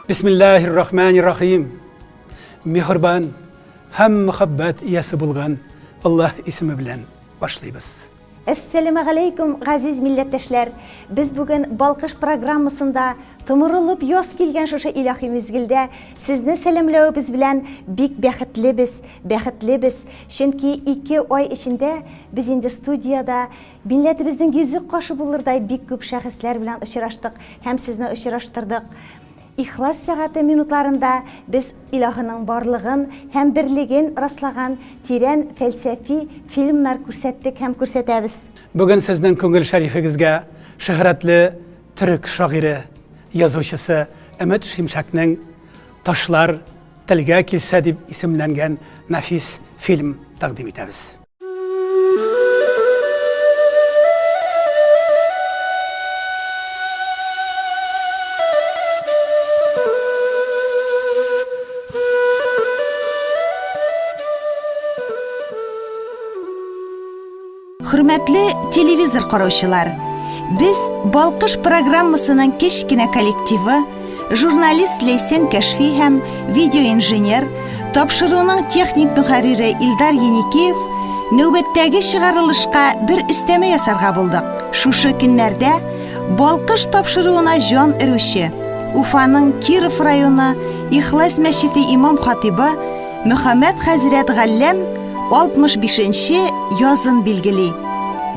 Бисмиллаһир рахманир рахим. Миһербан һәм мөхәббәт иясе булган Аллаһ исеме белән башлыйбыз. Әссәламегаләйкүм, газиз милләттәшләр! Без бүген Балкыш программасында томырылып яз килгән шушы илаһи мизгелдә сезне сәламләвебез белән бик бәхетлебез, бәхетлебез, чөнки ике ай эчендә без инде студиядә милләтебезнең йөзек кашы булырдай бик күп шәхесләр белән очраштык һәм сезне очраштырдык. Ихлас сәгате минутларында без Илаһының барлыгын һәм берлеген раслаган тирән фәлсәфи фильмнар күрсәттек һәм күрсәтәбез. Бүген сезнең күңел шәрифегезгә шөһрәтле төрек шагыйре, язучысы Өмет Шимшәкнең Ташлар телгә килсә дип исемләнгән нәфис фильм тәкъдим итәбез. Хөрмәтле телевизор караучылар, без Балкыш программасының кечкенә коллективы, журналист Ләйсән Кәшфи һәм видеоинженер, тапшыруның техник мөхәррире Илдар Еникеев нәүбәттәге чыгарылышка бер өстәмә ясарга булдык. Шушы көннәрдә Балкыш тапшыруына җан өрүче, Уфаның Киров районы Ихлас мәчете имам-хатибы Мөхәммәд хәзрәт Галләм 65 нче язын билгели.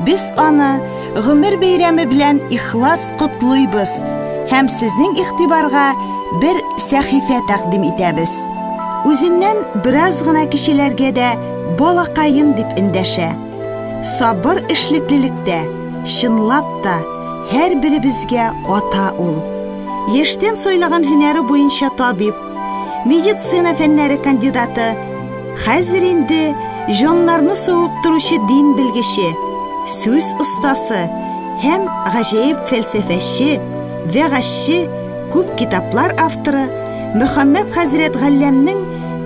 Без аны гомер бәйрәме белән ихлас котлыйбыз һәм сезнең игътибарга бер сәхифә тәкъдим итәбез. Үзеннән бераз гына кечеләргә дә балакаем дип эндәшә. Сабыр эшлеклелектә, чынлап та, һәрберебезгә ата ул. Яшьтән сайлаган һөнәре буенча табиб, медицина фәннәре кандидаты, хәзер инде җаннарны савыктыручы дин белгече, сүз остасы һәм гаҗәеп фәлсәфәче, вәгазьче, күп китаплар авторы Мөхәммәд хәзрәт Галләмнең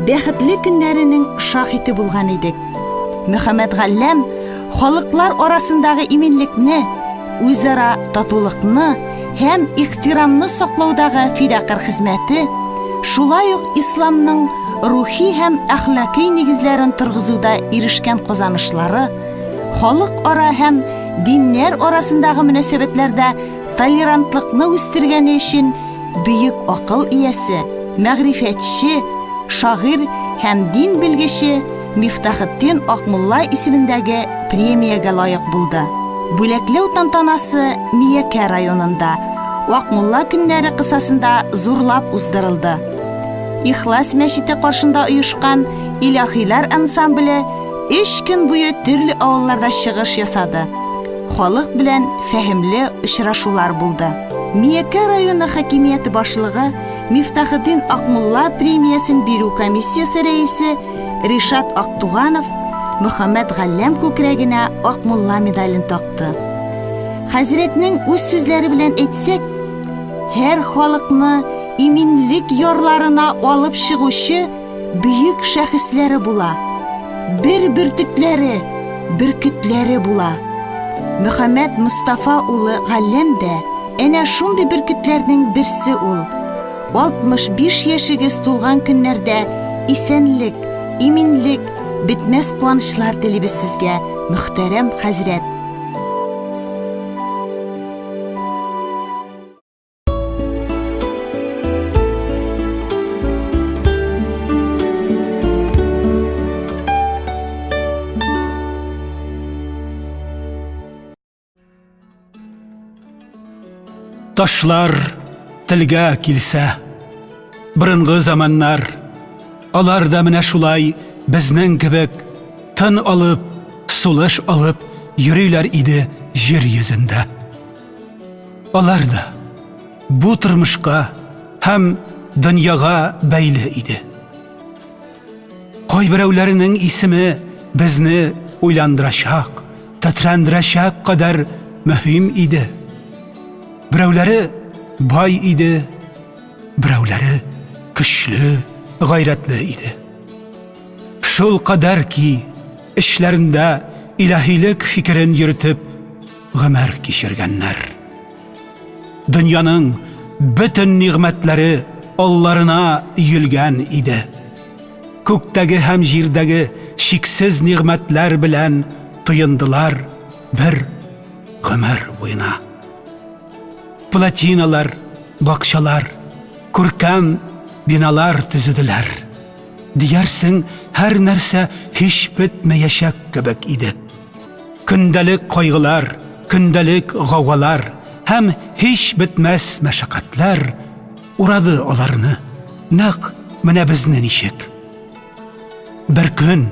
бәхетле көннәренең шаһите булган идек. Мөхәммәд Галләм халыклар арасындагы иминлекне, үзара татулыкны һәм ихтирамны саклаудагы фидакарь хезмәте, шулай ук исламның рухи һәм әхлакый нигезләрен торгызуда ирешкән казанышлары, халыкара һәм диннәр арасындагы мөнәсәбәтләрдә толерантлыкны үстергәне өчен бөек акыл иясе, мәгърифәтче, шагыйрь һәм дин белгече Мифтахетдин Акмулла исемендәге премиягә лаек булды. Бүләкләү тантанасы Миякә районында Акмулла көннәре кысасында зурлап уздырылды. Ихлас мәчете каршында оешкан Илаһилар ансамбле өч көн буе төрле авылларда чыгыш ясады. Халык белән фәһемле очрашулар булды. Миякә районы хакимияте башлыгы Мифтахетдин Акмулла премиясен бирү комиссиясе рәисе Ришат Актуганов Мөхәммәт Галләм күкрәгенә Акмулла медален такты. Хәзрәтнең үз сүзләре белән әйтсәк, һәр халыкны иминлек ярларына алып чыгучы бөек шәхесләре була. Бер бөртекләре, бөркетләре була. Мөхәммәт Мостафа улы Галләм дә Әнә шундый бөркетләрнең берсе ул. 65 яшегез тулган көннәрдә исәнлек, иминлек, бетмәс куанычлар телибез сезгә, мөхтәрәм хәзрәт. Ташлар телгә килсә, борынгы заманнар, алар да менә шулай безнең кебек тын алып, сулыш алып йөриләр иде җир йөзендә. Алар да бу тормышка һәм дөньяга бәйле иде. Кайберәүләренең исеме безне уйландырачак, тетрәндерәчәк кадәр мөһим иде. Берәүләре бай иде, берәүләре көчле, гайрәтле иде. Шул кадәр ки, эчләрендә илаһилек фикерен йөртеп гомер кичергәннәр. Дөньяның бөтен нигъмәтләре алларына өелгән иде. Күктәге һәм җирдәге чиксез нигъмәтләр белән туендылар бер гомер буена. Плотиналар, бакчалар, күркәм биналар төзеделәр. Диярсең, һәр нәрсә һич бетмәячәк кебек иде. Көндәлек кайгылар, көндәлек гаугалар һәм һич бетмәс мәшәкатьләр урады аларны. Нәкъ менә безне ничек. Бер көн,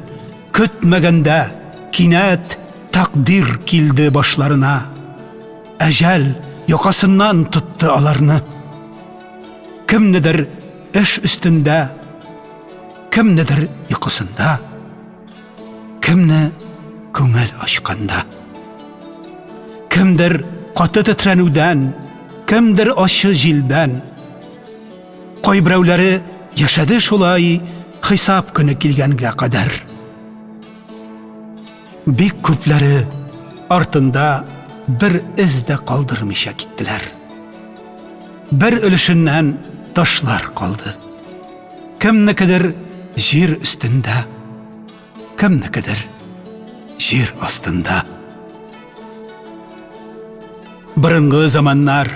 көтмәгәндә, кинәт тәкъдир килде башларына. Әҗәл якасыннан тотты аларны. Кемнедер эш өстендә, кемнедер йокысында. Кемне күңел ачканда. Кемдер каты тетрәнүдән, кемдер ачы җилдән. Кайберәүләре яшәде шулай хисап көне килгәнгә кадәр. Бик күпләре артында бер эз дә калдырмыйча киттеләр. Бер өлешеннән ташлар калды. Кемнекедер җир өстендә, кемнекедер җир астында. Борынгы заманнар.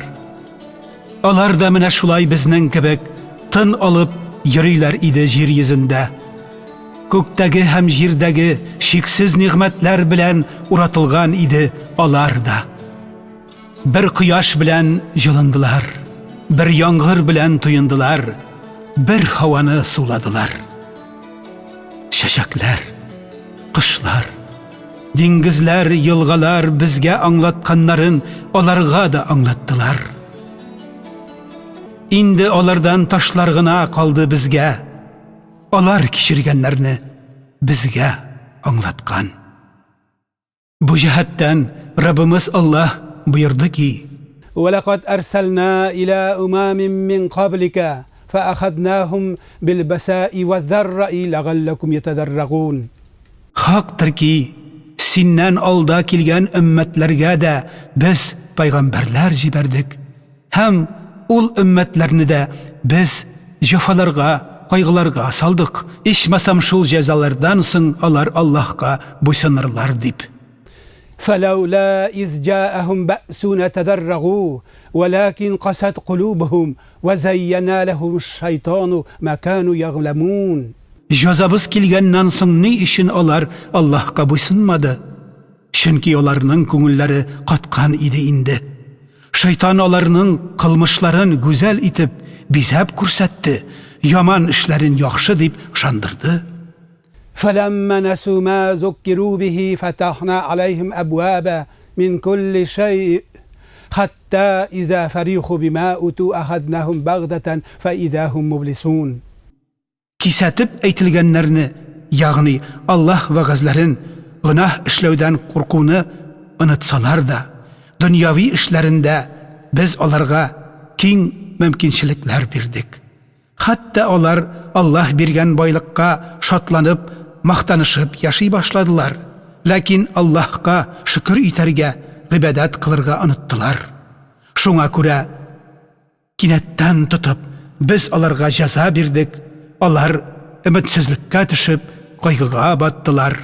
Алар да менә шулай безнең кебек тын алып йөриләр иде җир йөзендә. Күктәге һәм җирдәге чиксез нигъмәтләр белән уратылган иде алар да. Бер кояш белән җылындылар, бер яңгыр белән туендылар, бер һаваны суладылар. Чәчәкләр, кошлар, диңгезләр, елгалар безгә аңлатканнарын аларга да аңлаттылар. Инде алардан ташлар гына калды безгә. Алар кичергәннәрне безгә аңлаткан. Бу җәһәттән Раббымыз Аллаһ боерды ки. Вә ләкад әрсәлнә илә умамин мин каблика фәәхәднәһум билбәсаи вәззәрраи ләгалләкум йәтәдәррәгун. Хактыр ки, синнән алда килгән өммәтләргә дә без пәйгамбәрләр җибәрдек. Һәм ул өммәтләрне дә без җәфаларга, кайгыларга салдык, ичмасам шул җәзалардан соң алар Аллаһка буйсынырлар дип. Фәләүлә из җаәһум бәэсүнә тәдәррәгу, вәләкин касәт кулубуһум, вә зәййәнә ләһумүш-шайтану мә кәну ягъләмун. Җәзабыз килгәннән соң ни өчен алар Аллаһка буйсынмады? Чөнки аларның күңелләре каткан иде инде. Шайтан аларның кылмышларын гүзәл итеп бизәп күрсәтте, яман эшләрен яхшы дип ышандырды. Фәләммә нәсү мә зуккирү бихи фәтәхнә аләйһим әбвәбә мин күлли шәйъ хәттә изә фәриху бимә үтү әхәднәһүм бәгъдәтән фәизә һум мублисун. Кисәтеп әйтелгәннәрне, ягъни Аллаһ вәгазьләрен, гөнаһ эшләүдән куркуны онытсалар да, дөньяви эшләрендә без аларга киң мөмкинчелекләр бирдек. Хәтта алар Аллаһ биргән байлыкка шатланып, мактанышып яши башладылар, ләкин Аллаһка шөкер итәргә, гыйбадәт кылырга оныттылар. Шуңа күрә. Кинәттән тотып, без аларга җәза бирдек, алар өметсезлеккә төшеп, кайгыга баттылар.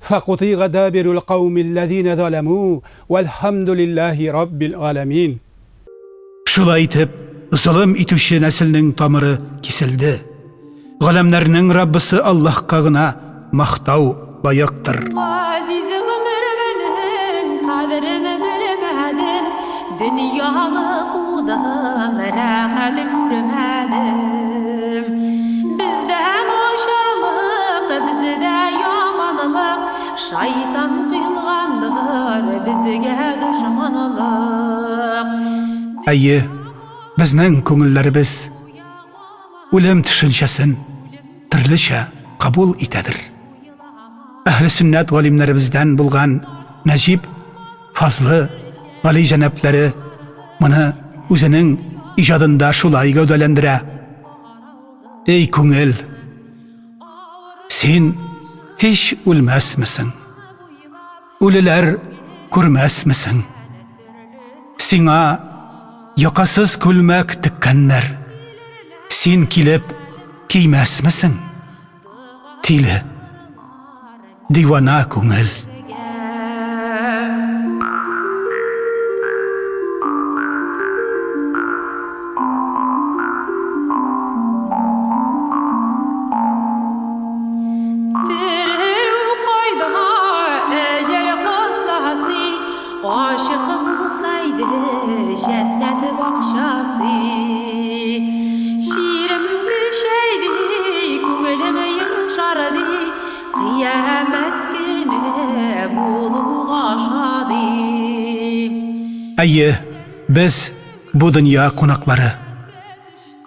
Фәкутыйга дабирул каумилләзинә заләмү, вәлхәмдүлилләһи раббил галәмин. Шулай итеп, золым итүче нәселнең тамыры киселде. Галәмнәрнең Раббысы Аллаһка гына мактау лаектыр. Газиз гомеремнең кадерен белмәдем, Дөньяны кудым, рәхәт күрмәдем. Бездә начарлык, бездә яманлык, Шайтан кыйлгандыр безгә дошманлык. Әйе, безнең күңелләребез. Үлем төшенчәсен төрлечә кабул итәдер. Әһле сөннәт галимнәребездән булган Нәҗип Фазлы Гали җәнәпләре моны үзенең иҗадында шулай гәүдәләндерә. Эй күңел, син һич үлмәсмесең? Үлеләр күрмәсмесең? Сиңа якасыз күлмәк тек. түккәннәр. Син килеп кимәсмесең? Тиле. Дивана күңел. Гашыйк булсайды җәннәт бакчасы. Чирем көчәйде, күңелем йомшарды, Кыямәт көне булуга шадыйм. Әйе, без бу дөнья кунаклары.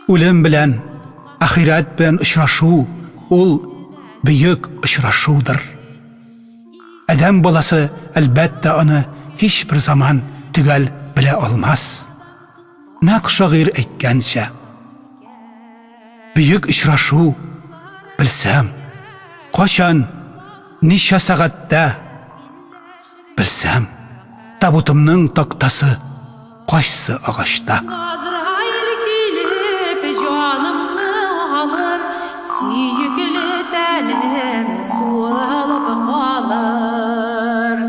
Үлем белән, ахирәт белән очрашу ул бөек очрашудыр. Адәм баласы, әлбәттә, аны һичбер заман төгәл белә алмас. Нәкъ шагыйрь әйткәнчә, Бөек очрашу, белсәм, кайчан, ничә сәгатьтә, Белсәм, табутымның тактасы кайсы агачта. Газраил килеп җанымны алыр, Сөекле тәнем сурылып калыр.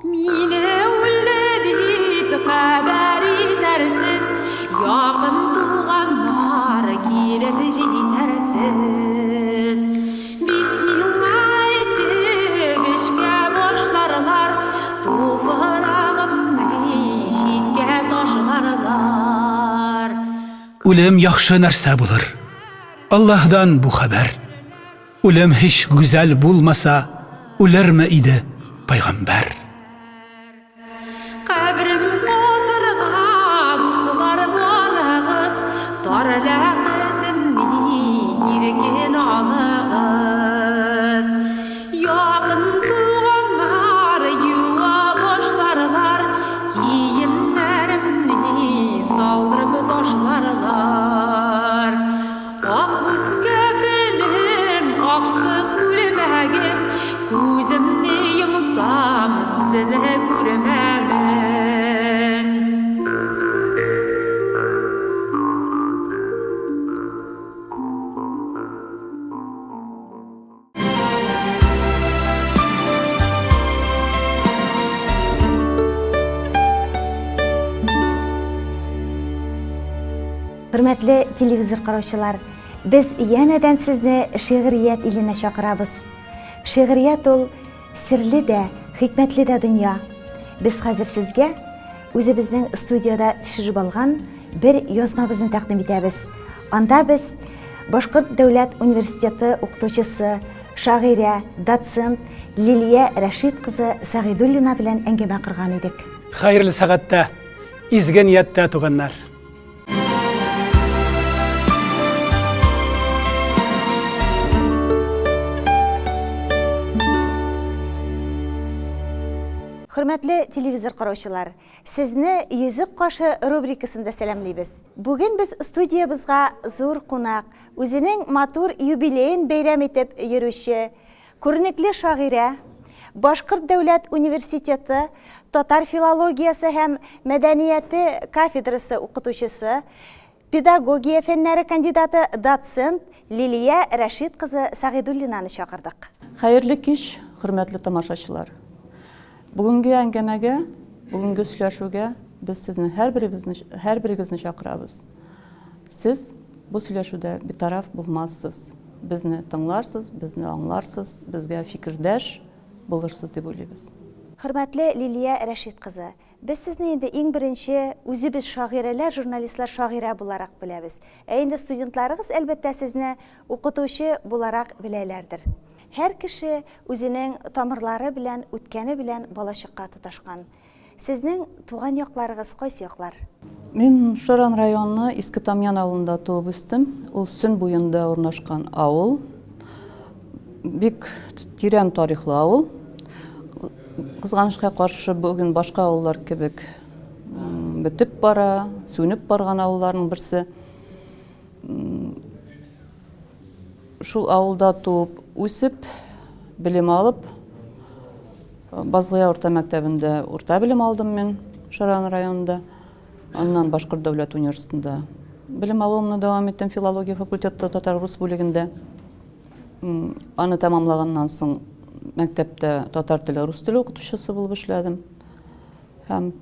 Мине үлде дип хәбәр итәрсез, Якын туганнар килеп җитәрсез. Бисмилла әйтеп эшкә башларлар, Туфрагымны читкә ташларлар. Үлем яхшы нәрсә булыр, Аллаһдан бу хәбәр. Үлем һич гүзәл булмаса, үлерме иде пайгамбәр? Кабрем казырга, дуслар, барыгыз, Тар ләхетемне иркен алыгыз. Якын туганнар юа башларлар, Киемнәремне салдырып ташларлар. Ак бүз кәфенем, акты күлмәгем, Күземне йомсам, сезне күрмәмен. Хөрмәтле телевизор караучылар, без янәдән сезне шигърият иленә чакырабыз. Шигърият ул серле дә, хикмәтле дә дөнья. Без хәзер сезгә үзебезнең студиядә төшереп алган бер язмабызны тәкъдим итәбез. Анда без Башкорт дәүләт университеты укытучысы, шагыйрә, доцент Лилия Рәшит кызы Сәгыйдуллина белән әңгәмә корган идек. Хәерле сәгатьтә, изге нияттә, туганнар! Хөрмәтле телевизор караучылар, сезне Йөзек кашы рубрикасында сәламлибез. Бүген без студиябызга зур кунак, үзенең матур юбилеен бәйрәм итеп йөрүче, күренекле шагыйрә, Башкорт дәүләт университеты татар филологиясе һәм мәдәнияте кафедрасы укытучысы, Педагогия фәннәре кандидаты, доцент Лилия Рәшит кызы Сәгыйдуллинаны чакырдык. Хәерле кич, хөрмәтле тамашачылар! Бүгенге әңгәмәгә, бүгенге сөйләшүгә без сезне һәрберебезне, һәрберегезне чакырабыз. Сез бу сөйләшүдә битараф булмассыз. Безне тыңларсыз, безне аңларсыз, безгә фикердәш булырсыз дип уйлыйбыз. Хөрмәтле Лилия Рәшит кызы, Без сезне инде иң беренче үзебез шагыйрәләр, журналистлар шагыйрә буларак беләбез. Ә инде студентларыгыз, әлбәттә, сезне укытучы буларак беләләрдер. Һәр кеше үзенең тамырлары белән, үткәне белән балачакка тоташкан. Сезнең туган якларыгыз кайсы яклар? Мин Шаран районы Иске Тамьян авылында туып үстем. Ул Сөн буенда урнашкан авыл. Бик тирән тарихлы авыл. Кызганычка каршы, бүген башка авыллар кебек бетеп бара, сүнеп барган авылларның берсе. Шул авылда туып үсеп, белем алып, Базгыя урта мәктәбендә урта белем алдым мин, Шаран районында. Аннан Башкорт дәүләт университетында белем алуымны дәвам иттем филология факультетта татар-рус бүлегендә. Аны тәмамлаганнан соң мәктәптә татар теле, рус теле укытучысы булып эшләдем. Һәм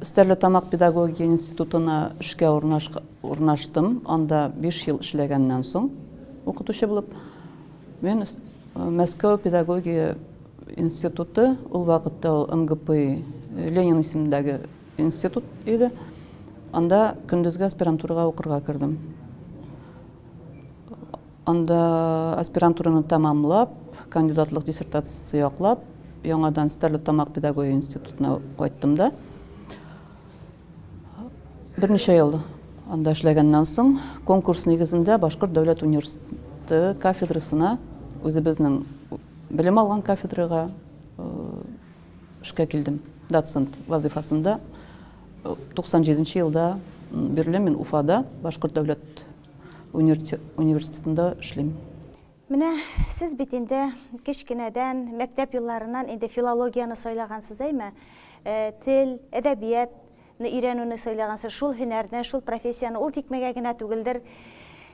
Стәрлетамак педагогия институтына эшкә урнаштым. Анда 5 ел эшләгәннән соң укытучы булып мин Мәскәү педагогия институты, ул вакытта ул МГПИ Ленин исемендәге институт иде. Анда көндезге аспирантурага укырга кердем. Анда аспирантураны тәмамлап, кандидатлык диссертациясе яклап, яңадан Стәрлетамак педагогия институтына кайттым да. Берничә ел анда эшләгәннән соң, конкурс нигезендә Башкорт дәүләт университеты кафедрасына, үзебезнең белем алган кафедрага эшкә килдем. Доцент вазыйфасында 97 елда бирле мин Уфада Башкорт дәүләт университетында эшлим. Менә сез бит инде кечкенәдән, мәктәп елларыннан инде филологияне сайлагансыз, әйме? Тел, әдәбиятны өйрәнүне сайлагансыз, шул һөнәрне, шул профессияне, ул тикмәгә генә түгелдер.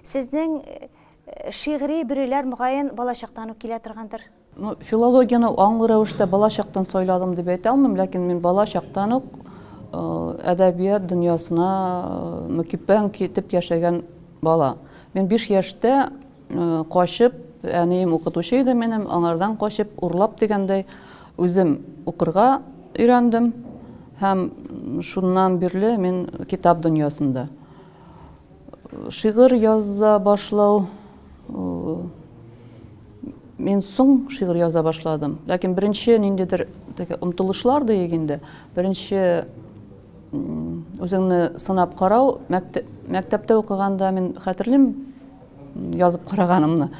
Сезнең шигъри бөреләр, мөгаен, балачактан ук килә торгандыр. Ну, филологияне аңлы рәвештә бала чактан сайладым дип әйтә алмыйм, ләкин мин бала чактан ук әдәбият дөньясына мөкиббән китеп яшәгән бала. Мин 5 яшьтә качып, әнием укытучы иде минем, аңардан качып, урлап дигәндәй, үзем укырга өйрәндем һәм шуннан бирле мин китап дөньясында. Шигырь яза башлау мин соң шигырь яза башладым. Ләкин беренче ниндидер теге омтылышлар диек инде, беренче үзеңне сынап карау мәктәптә укыганда мин хәтерлим язып караганымны.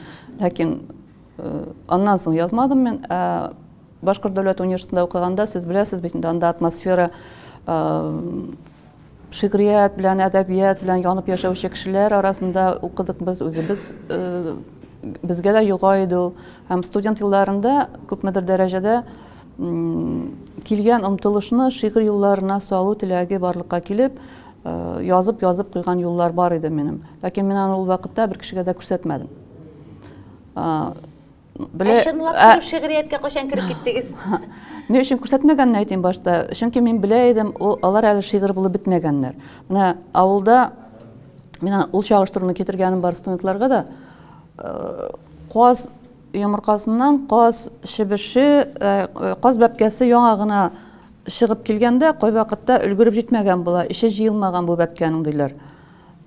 Ләкин аннан соң язмадым мин. Ә Башкорт дәүләт университетында укыганда, сез беләсез бит инде, анда атмосфера шигърият белән, әдәбият белән янып яшәүче кешеләр арасында укыдык без үзебез. Э, безгә дә йога иде ул. Һәм студент елларында күпмедер дәрәҗәдә килгән омтылышны шигырь юлларына салу теләге барлыкка килеп, э, язып-язып куйган юллар бар иде минем. Ләкин мин аны ул вакытта бер кешегә дә күрсәтмәдем. Белә, ә чынлап торып шигърияткә кайчан кереп киттегез? Ни өчен күрсәтмәгәнне әйтим башта. Чөнки мин белә идем, ул алар әле шигырь булып бетмәгәннәр. Менә авылда мин ул чагыштыруны китергәнем бар студентларга да. Э, каз йомыркасыннан каз чебеше, э, каз бәбкәсе яңа гына чыгып килгәндә, кайвакытта өлгереп җитмәгән була, эче җыелмаган бу бәбкәнең диләр.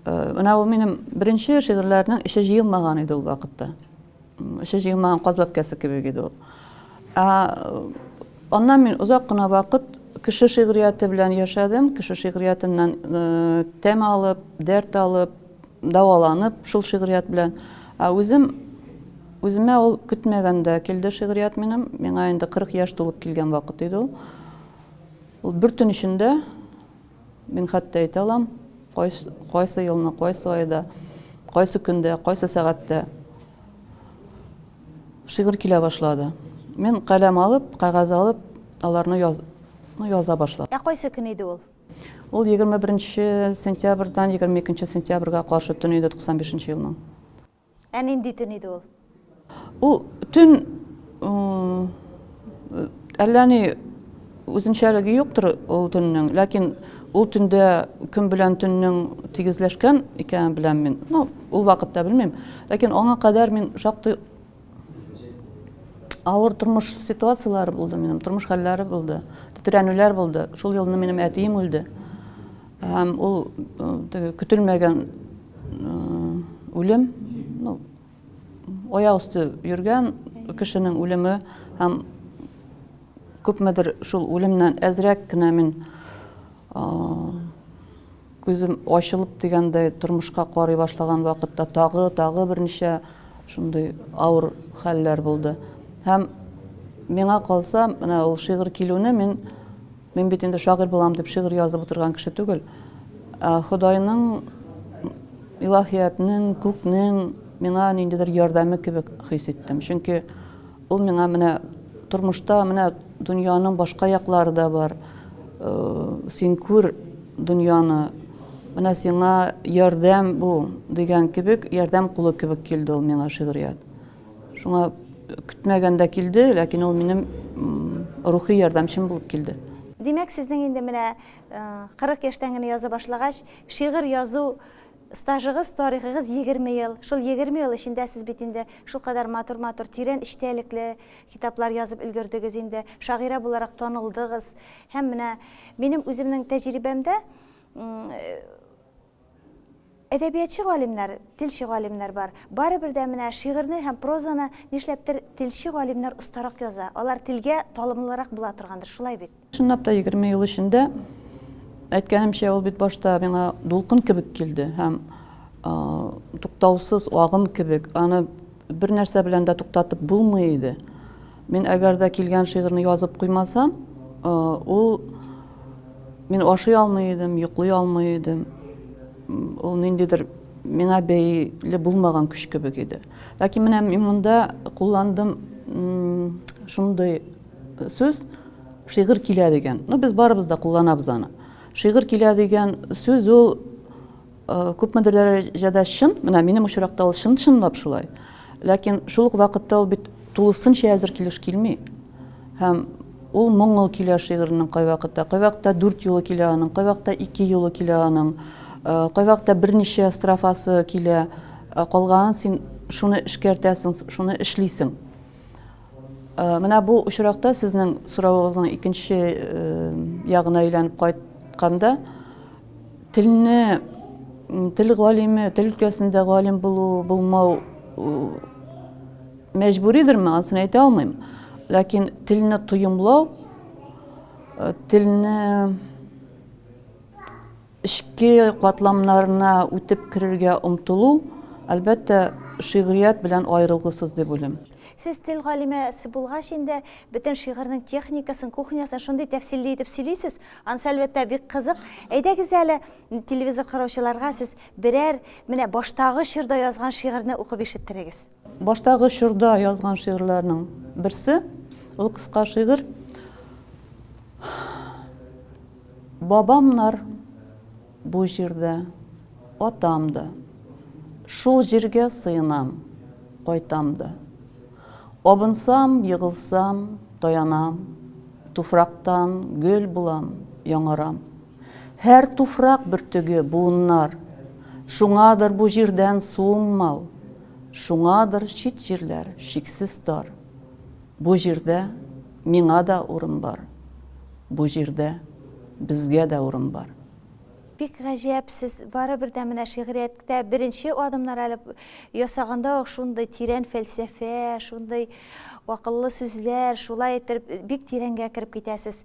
Э, менә ул минем беренче шигырьләрнең эче җыелмаган иде ул вакытта. Эче җыелмаган каз бәбкәсе кебек иде ул. Ә аннан мин озак кына вакыт кеше шигърияте белән яшәдем, кеше шигъриятеннән э, тәм алып, дәрт алып, дәваланып шул шигърият белән. Ә үзем үземә ул көтмәгәндә килде шигърият минем. Миңа инде 40 яшь тулып килгән вакыт иде ул. Ул бер төн эчендә Мин хәтта әйтә алам, кайсы, кайсы елны, кайсы айда, кайсы көндә, кайсы сәгатьтә шигырь килә башлады. Мин каләм алып, кәгазь алып, аларны яз, ну, яза башладым. Ә кайсы көн иде ул? Ул 21 сентябрьдән 22 сентябрьгә каршы төн иде 95 елның. Ә нинди төн иде ул? Ул төн әллә ни үзенчәлеге юктыр ул төннең, ләкин ул төндә көн белән төннең тигезләшкән икәнен беләм мин. Ну, ул вакытта белмим. Ләкин аңа кадәр мин шактый авыр тормыш ситуацияләре булды минем, тормыш хәлләре булды, тетрәнүләр булды. Шул елны минем әтием үлде. Һәм ул теге көтелмәгән үлем, ну, аяк өсте йөргән кешенең үлеме һәм күпмедер шул үлемнән әзрәк кенә мин күзем ачылып дигәндәй тормышка карый башлаган вакытта тагы тагы берничә шундый авыр хәлләр булды. Һәм миңа калса, менә ул шигырь килүне мин Мин бит инде шагыйрь булам дип шигырь язып утырган кеше түгел. Ә Ходайның, илаһиятнең, күкнең миңа ниндидер ярдәме кебек хис иттем. Чөнки Ул миңа менә тормышта менә дөньяның башка яклары да бар. Син күр дөньяны, менә сиңа ярдәм бу дигән кебек, ярдәм кулы кебек килде ул миңа шигърият. Шуңа көтмәгәндә килде, ләкин ул минем рухи ярдәмчем булып килде. Димәк, сезнең инде менә 40 яшьтән генә яза башлагач, шигырь язу Стажыгыз, тарихыгыз 20 ел. Шул 20 ел эчендә сез бит инде шулкадәр матур-матур, тирән эчтәлекле китаплар язып өлгердегез инде, шагыйрә буларак танылдыгыз. Һәм менә минем үземнең тәҗрибәмдә әдәбиятчы галимнәр, телче галимнәр бар. Барыбер дә менә шигырьне һәм прозаны нишләптер телче галимнәр остарак яза. Алар телгә талымлырак була торгандыр, шулай бит? Чынлап та 20 ел эчендә, әйткәнемчә, ул бит башта миңа дулкын кебек килде һәм туктаусыз агым кебек, аны бер нәрсә белән дә туктатып булмый иде. Мин әгәр дә килгән шигырьне язып куймасам, ул мин ашый алмый идем, йоклый алмый идем. Ул ниндидер миңа бәйле булмаган көч кебек иде. Ләкин менә мин монда кулландым шундый сүз шигырь килә дигән. Ну, без барыбыз да кулланабыз аны. Шигырь килә дигән сүз ул э, күпмедер дәрәҗәдә чын, менә минем очракта ул чын-чынлап шулай. Ләкин шул ук вакытта ул бит тулысынча әзер килеш килми. Һәм ул моңы килә шигырьнең кайвакытта, кайвакытта дүрт юлы килә аның, кайвакытта ике юлы килә аның, э, кайвакытта берничә строфасы килә. Э, калганын син шуны эшкәртәсең, шуны эшлисең. Э, менә бу очракта сезнең соравыгызның икенче э, ягына әйләнеп кайтканда, телне тел галиме, тел өлкәсендә галим булу, булмау мәҗбүридерме, анысын әйтә алмыйм. Ләкин телне тоемлау, э, телне Эчке катламнарына үтеп керергә омтылу, әлбәттә, шигърият белән аерылгысыз дип уйлыйм. Сез тел галимәсе булгач инде, бөтен шигырьнең техникасын, кухнясын шундый тәфсилле итеп сөйлисез. Анысы, әлбәттә, бик кызык. Әйдәгез әле, телевизор караучыларга сез берәр, менә баштагы чорда язган шигырьне укып ишеттерегез. Баштагы чорда язган шигырьләрнең берсе, ул кыска шигырь. Бабамнар бу җирдә, атам да. Шул җиргә сыенам, кайтам да. Абынсам, егылсам, таянам, Туфрактан гөл булам, яңарам. Һәр туфрак бөртеге, буыннар. Шуңадыр бу җирдән суынмау, Шуңадыр чит җирләр чиксез тар. Бу җирдә миңа да урын бар. Бу җирдә безгә дә урын бар. Бик гаҗәп, сез барыбер дә менә шигърияттә беренче адымнар әле ясаганда ук шундый тирән фәлсәфә, шундый акыллы сүзләр, шулай иттереп бик тирәнгә кереп китәсез.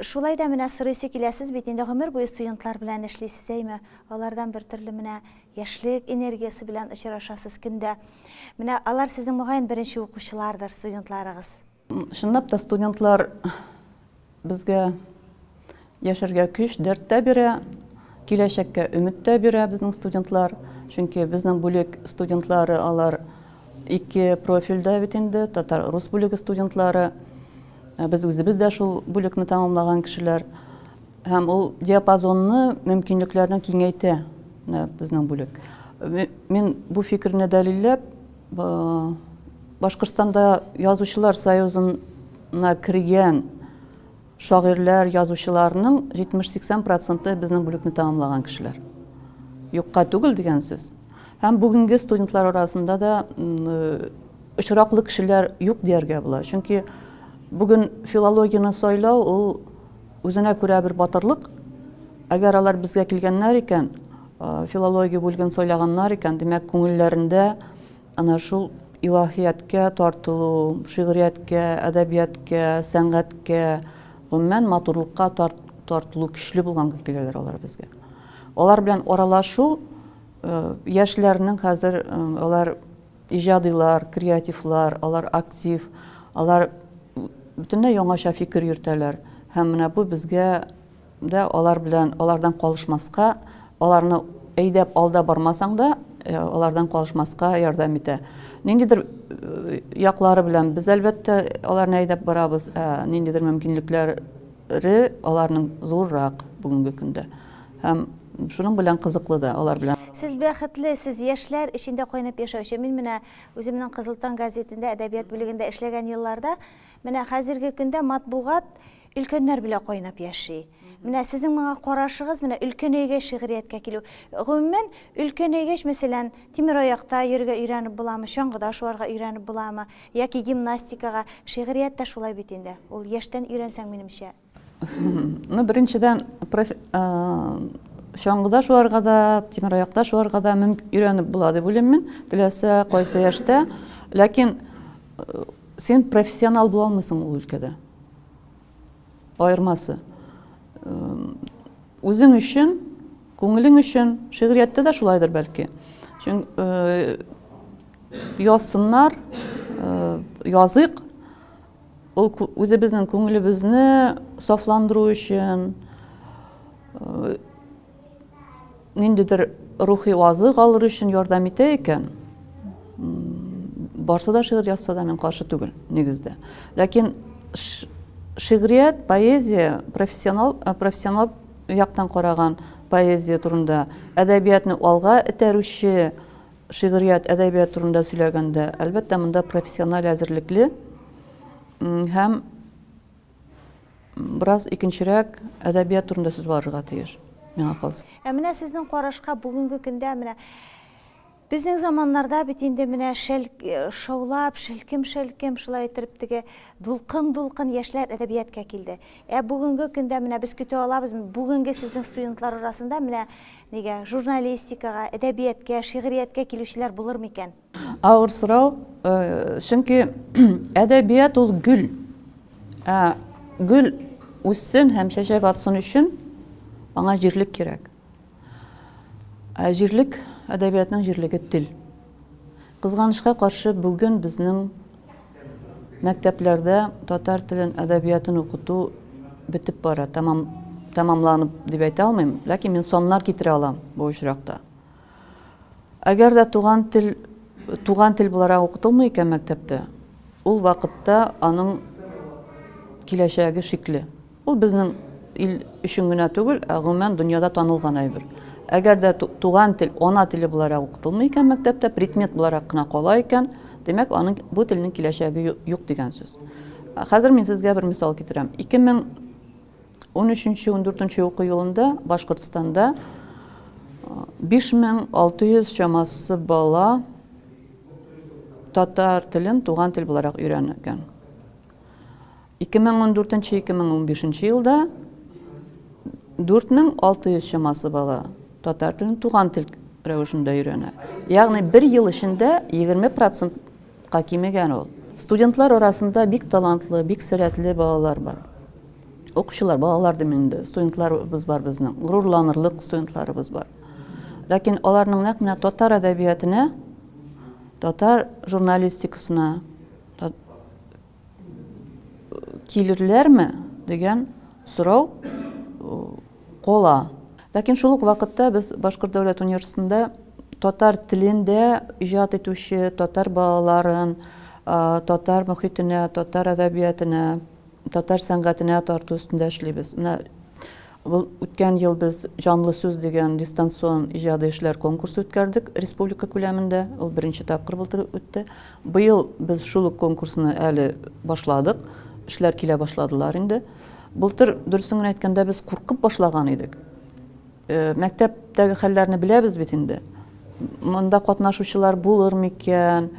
Шулай да менә сорыйсы килә, сез бит инде гомер буе студентлар белән эшлисез, әйме? Алардан бертөрле менә яшьлек энергиясе белән очрашасыз көндә. Менә алар сезнең мөгаен беренче укучылардыр, студентларыгыз. Чынлап та студентлар безгә яшәргә көч, дәрт тә бирә, киләчәккә өмет тә бирә безнең студентлар. Чөнки безнең бүлек студентлары алар ике профильдә бит инде, татар рус бүлеге студентлары. Э, без үзебез дә шул бүлекне тәмамлаган кешеләр. Һәм ул диапазонны, мөмкинлекләрне киңәйтә безнең бүлек. Мин бу фикерне дәлилләп, Башкортстанда Язучылар союзына кергән шагыйрьләр, язучыларның 70-80 проценты безнең бүлекне тәмамлаган кешеләр. Юкка түгел дигән сүз. Һәм бүгенге студентлар арасында да очраклы кешеләр юк дияргә була. Чөнки бүген филологияне сайлау ул үзенә күрә бер батырлык. Әгәр алар безгә килгәннәр икән, филология бүлеген сайлаганнар икән, димәк, күңелләрендә ана шул илаһияткә тартылу, шигърияткә, әдәбияткә, сәнгатькә, гомумән матурлыкка тартылу көчле булганга киләләр алар безгә. Алар белән аралашу яшьләрнең хәзер алар иҗадилар, креативлар, алар актив, алар бөтенләй яңача фикер йөртәләр. Һәм менә бу безгә дә алар белән алардан калышмаска, аларны әйдәп алда бармасаң да, алардан калышмаска ярдәм итә. Ниндидер яклары белән без, әлбәттә, аларны әйдәп барабыз, ә ниндидер мөмкинлекләре аларның зуррак бүгенге көндә. Һәм шуның белән кызыклы да алар белән. Сез бәхетле, сез яшьләр эчендә кайнап яшәүче. Мин менә үземнең Кызыл таң газетендә әдәбият бүлегендә эшләгән елларда, менә хәзерге көндә матбугат өлкәннәр белән кайнап яши. Менә сезнең моңа карашыгыз, менә өлкәнәйгәч шигърияткә килү. Гомумән, өлкәнәйгәч, мәсәлән, тимераякта йөрергә өйрәнеп буламы, чаңгыда шуарга өйрәнеп буламы, яки гимнастикага. Шигърият тә шулай бит инде. Ул яшьтән өйрәнсәң, минемчә. Ну, беренчедән, чаңгыда шуарга да, тимераякта шуарга да өйрәнеп була дип уйлыйм мин, теләсә кайсы яшьтә. Ләкин син профессионал була алмыйсың ул өлкәдә. Аермасы. Үзең өчен, күңелең өчен, шигърияттә дә шулайдыр бәлки. Чөнки язсыннар, языйк, Ул үзебезнең күңелебезне сафландыру өчен, ниндидер рухи азык алыр өчен ярдәм итә икән, барсы да шигырь язса да мин каршы түгел, нигездә. Ләкин шигърият, поэзия, профессионал, профессионал яктан караган поэзия турында, әдәбиятны алга этәрүче Шигърият, әдәбият турында сөйләгәндә, әлбәттә, монда профессиональ әзерлекле һәм бераз икенчерәк әдәбият турында сүз барырга тиеш, миңа калса. Ә менә сезнең карашка бүгенге көндә менә безнең заманнарда бит инде менә шәл, шаулап, шәлкем-шәлкем шулай иттереп теге дулкын-дулкын яшьләр әдәбияткә килде. Ә бүгенге көндә менә без көтә алабызмы, бүгенге сезнең студентлар арасында менә нигә журналистикага, әдәбияткә, шигърияткә килүчеләр булыр микән? Авыр сорау, чөнки әдәбият ул гөл. Ә гөл үссен һәм чәчәк атсын өчен аңа җирлек кирәк. Ә җирлек, әдәбиятның җирлеге тел. Кызганычка каршы, бүген безнең мәктәпләрдә татар телен, әдәбиятын укыту бетеп бара, тәмам, тәмамланып дип әйтә алмыйм, ләкин мин саннар китерә алам бу очракта. Әгәр дә туган тел туган тел буларак укытылмый икән мәктәптә, ул вакытта аның киләчәге шикле. Ул безнең ил өчен генә түгел, ә гомумән дөньяда танылган әйбер. Әгәр дә туган тел ана теле буларак укытылмый икән мәктәптә, предмет буларак кына кала икән, димәк, аның бу телнең киләчәге юк дигән сүз. Хәзер мин сезгә бер мисал китерәм. 2013-14 уку елында Башкортстанда 5600 чамасы бала татар телен туган тел буларак өйрәнгән. 2014-2015 елда 4600 чамасы бала татар телен туган тел рәвешендә өйрәнә. Ягъни бер ел эчендә 20 процентка кимегән ул. Студентлар арасында бик талантлы, бик сәләтле балалар бар. Укучылар, балалар дим инде, студентларыбыз бар безнең, горурланырлык студентларыбыз бар. Ләкин аларның нәкъ менә татар әдәбиятына, татар журналистикасына килерләрме дигән сорау кала. Ләкин шул ук вакытта без Башкорт дәүләт университетында татар телендә иҗат итүче татар балаларын татар мохитенә, татар әдәбиятына, татар сәнгатенә тарту өстендә эшлибез. Менә Бу үткән ел без Җанлы сүз дигән дистанцион иҗади эшләр конкурсы үткәрдек республика күләмендә. Ул беренче тапкыр былтыр үтте. Быел без шул ук конкурсны әле башладык. Эшләр килә башладылар инде. Былтыр, дөресен генә әйткәндә, без куркып башлаган идек. Э, мәктәптәге хәлләрне беләбез бит инде. Монда катнашучылар булыр микән,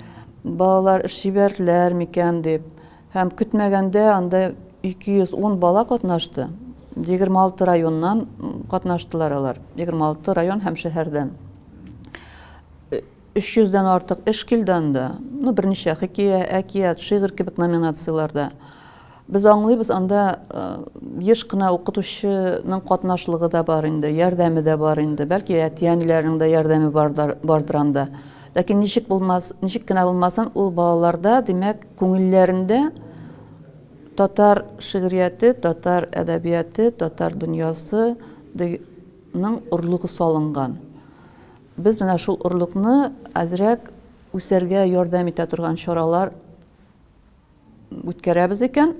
балалар эш җибәрерләр микән дип. Һәм көтмәгәндә анда 210 бала катнашты. 26 районнан катнаштылар алар. 26 район һәм шәһәрдән. 300 дән артык эш килде анда. Ну, берничә хикәя, әкият, шигырь кебек номинацияләрдә. Без аңлыйбыз, анда еш кына укытучының катнашлыгы да бар инде, ярдәме дә бар инде. Бәлки әти-әниләрнең дә ярдәме бардыр анда. Ләкин ничек булмас, ничек кенә булмасын, ул балаларда, димәк, күңелләрендә татар шигърияте, татар әдәбияты, татар дөньясы ның орлыгы салынган. Без менә шул орлыкны әзрәк үсәргә ярдәм итә торган чаралар үткәрәбез икән,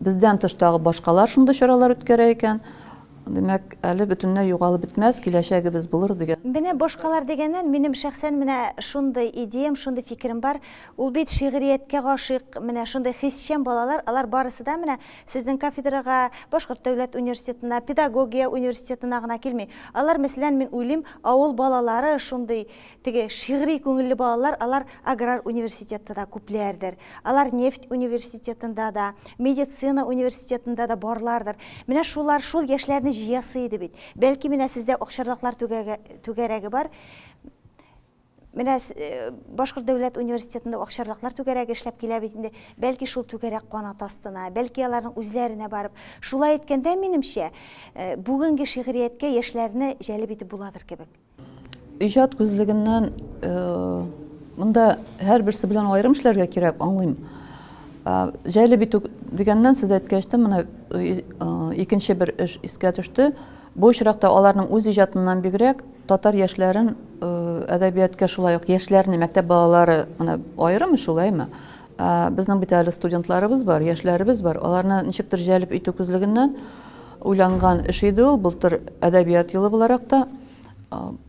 бездән тыш тагы башкалар шундый чаралар үткәрә икән, димәк, әле бөтенләй югалып бетмәс, киләчәгебез булыр дигән. Менә башкалар дигәннән, минем шәхсән менә шундый идеям, шундый фикерем бар. Ул бит шигърияткә гашыйк, менә шундый хисчән балалар, алар барысы да менә сезнең кафедрага, Башкорт дәүләт университетына, педагогия университетына гына килми. Алар, мәсәлән, мин уйлыйм, авыл балалары шундый теге шигъри күңелле балалар, алар аграр университетта да күпләрдер. Алар нефть университетында да, медицина университетында да барлардыр. Менә шулар, шул яшьләрне җыясы иде бит. Бәлки менә сездә акчарлаклар түгәрәге бар. Менә э, Башкорт дәүләт университетында акчарлаклар түгәрәге эшләп килә бит инде. Бәлки шул түгәрәк канат астына, бәлки аларның үзләренә барып. Шулай иткәндә, минемчә, э, бүгенге шигърияткә яшьләрне җәлеп итеп буладыр кебек. Иҗат күзлегеннән э, монда һәрберсе белән аерым эшләргә кирәк, аңлыйм. Җәлеп итү дигәннән сез әйткәч тә, менә икенче бер эш искә төште. Бу очракта аларның үз иҗатыннан бигрәк татар яшьләрен әдәбиятка шулай ук яшьләрне, мәктәп балалары менә аерым шулаймы? Безнең бит әле студентларыбыз бар, яшьләребез бар. Аларны ничектер җәлеп итү күзлегеннән уйланган эш иде ул. Былтыр әдәбият елы буларак та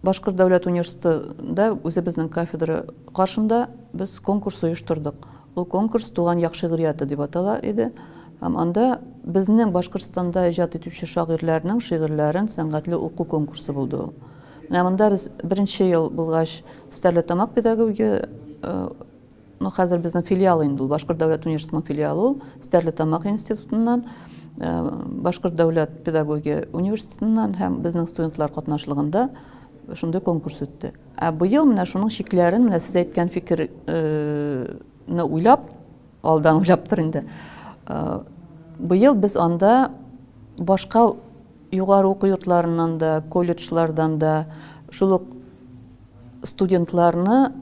Башкорт дәүләт университетында үзебезнең кафедра каршында без конкурс оештырдык. Ул конкурс Туган як шигърияте дип атала иде. Һәм анда безнең Башкортстанда иҗат итүче шагыйрьләрнең шигырьләрен сәнгатьле уку конкурсы булды ул. Менә монда без беренче ел булгач Стәрлетамак педагогия э, ну, хәзер безнең филиал инде ул, Башкорт дәүләт университетының филиалы ул, Стәрлетамак институтыннан, э, Башкорт дәүләт педагогия университетыннан һәм безнең студентлар катнашлыгында шундый конкурс үтте. Ә быел менә шуның чикләрен, менә сез әйткән фикерне э, уйлап, алдан уйлаптыр инде. Э, быел без анда башка югары уку йортларыннан да, колледжлардан да шул ук студентларны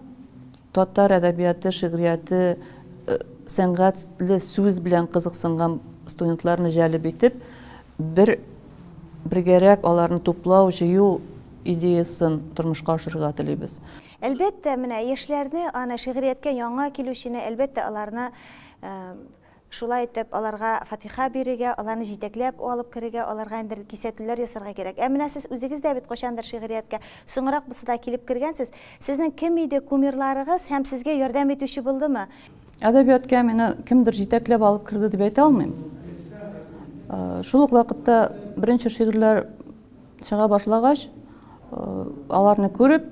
татар әдәбияты, шигърияте, э, сәнгатьле сүз белән кызыксынган студентларны җәлеп итеп, бер бергәрәк аларны туплау, җыю идеясын тормышка ашырырга телибез. Әлбәттә, менә яшьләрне, аны шигърияткә яңа килүчене, әлбәттә, аларны э, шулай итеп аларга фатиха бирергә, аларны җитәкләп алып керергә, аларга инде кисәтүләр ясарга кирәк. Ә менә сез үзегез дә бит кайчандыр шигърияткә соңрак булса да килеп кергәнсез. Сезнең кем иде кумирларыгыз һәм сезгә ярдәм итүче булдымы? Әдәбияткә мине кемдер җитәкләп алып керде дип әйтә алмыйм. Э, шул ук вакытта беренче шигырьләр чыга башлагач, э, аларны күреп,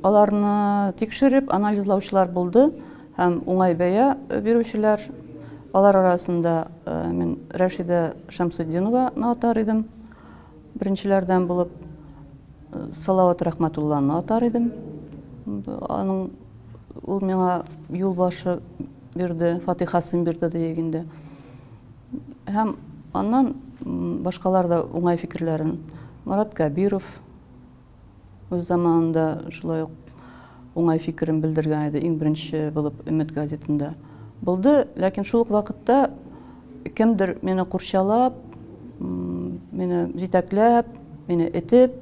аларны тикшереп, анализлаучылар булды һәм уңай бәя бирүчеләр. Алар арасында э, мин Рәшидә Шәмсетдинованы атар идем. Беренчеләрдән булып э, Салават Рәхмәтулланы атар идем. Аның ул миңа юл башы бирде, фатихасын бирде диек инде. Һәм аннан башкалар да уңай фикерләрен. Марат Кәбиров үз заманында шулай ук уңай фикерен белдергән иде, иң беренче булып Өмет газетында булды. Ләкин шул ук вакытта кемдер мине курчалап, мине җитәкләп, мине этеп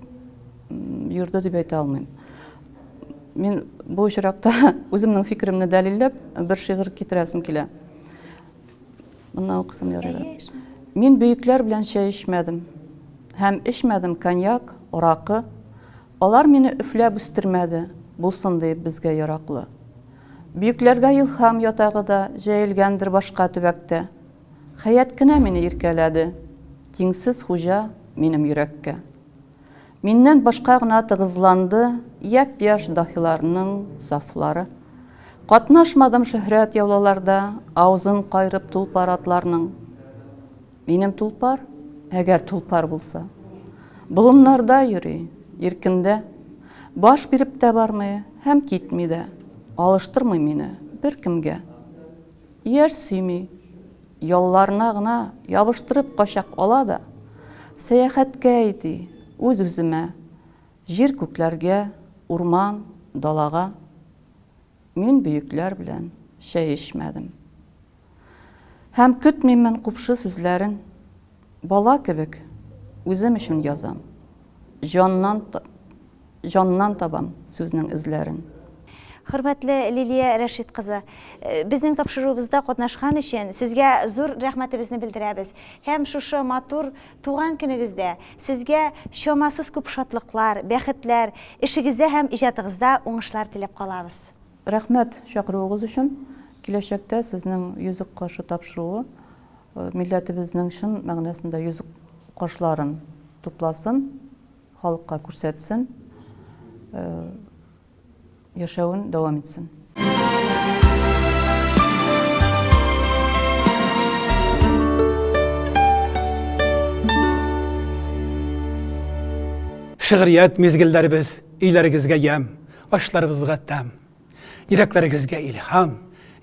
йөрде дип әйтә алмыйм. Мин бу очракта үземнең фикеремне дәлилләп бер шигырь китерәсем килә. Моннан укысам ярый. Мин бөекләр белән чәй эчмәдем. Һәм эчмәдем коньяк, аракы. Алар мине өфләп үстермәде, булсын диеп безгә яраклы. Бөекләргә илһам ятагы да җәелгәндер башка төбәктә. Хәят кенә мине иркәләде, тиңсез хуҗа минем йөрәккә. Миннән башка гына тыгызланды япь-яшь даһиларның сафлары. Катнашмадым шөһрәт яулауларда, авызын кайрып тулпар атларның. Минем тулпар, әгәр тулпар булса, болыннарда йөри, иркендә. Баш биреп тә бармый һәм китми дә, алыштырмый мине беркемгә. Ияр сөйми, ялларына гына ябыштырып качак ала да, сәяхәткә әйди, үз-үземә, җир-күкләргә, урман, далага. Мин бөекләр белән чәй эчмәдем. Һәм көтмимен купшы сүзләрен. Бала кебек үзем өчен язам. Җаннан. Җаннан табам сүзнең эзләрен. Хөрмәтле Лилия Рәшит кызы, э, безнең тапшыруыбызда катнашкан өчен сезгә зур рәхмәтебезне белдерәбез. Һәм шушы матур туган көнегездә сезгә чамасыз күп шатлыклар, бәхетләр, эшегездә һәм иҗатыгызда уңышлар теләп калабыз. Рәхмәт чакыруыгыз өчен. Киләчәктә сезнең Йөзек кашы тапшыруы э, милләтебезнең чын мәгънәсендә йөзек кашларын тупласын, халыкка күрсәтсен, яшәвен дәвам итсен. Шигърият мизгелләребез өйләрегезгә ямь, ашларыгызга тәм, йөрәкләрегезгә илһам,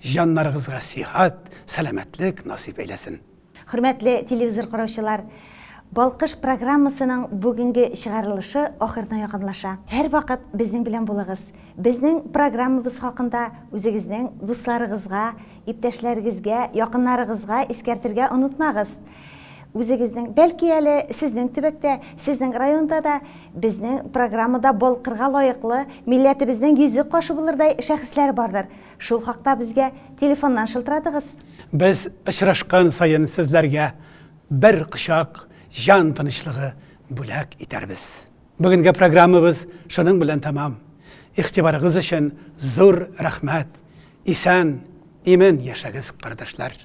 җаннарыгызга сихәт, сәламәтлек насыйп әйләсен. Хөрмәтле телевизор караучылар, Балкыш программасының бүгенге чыгарылышы ахырына якынлаша. Һәрвакыт безнең белән булыгыз. Безнең программабыз хакында үзегезнең дусларыгызга, иптәшләрегезгә, якыннарыгызга искәртергә онытмагыз. Үзегезнең, бәлки әле сезнең төбәктә, сезнең районда да безнең программада балкырга лаеклы, милләтебезнең йөзек кашы булырдай шәхесләр бардыр. Шул хакта безгә телефоннан шылтыратыгыз. Без очрашкан саен сезләргә бер кочак җан тынычлыгы бүләк итәрбез. Бүгенге программабыз шуның белән тәмам. Игътибарыгыз өчен зур рәхмәт. Исән, имин яшәгез, кардәшләр.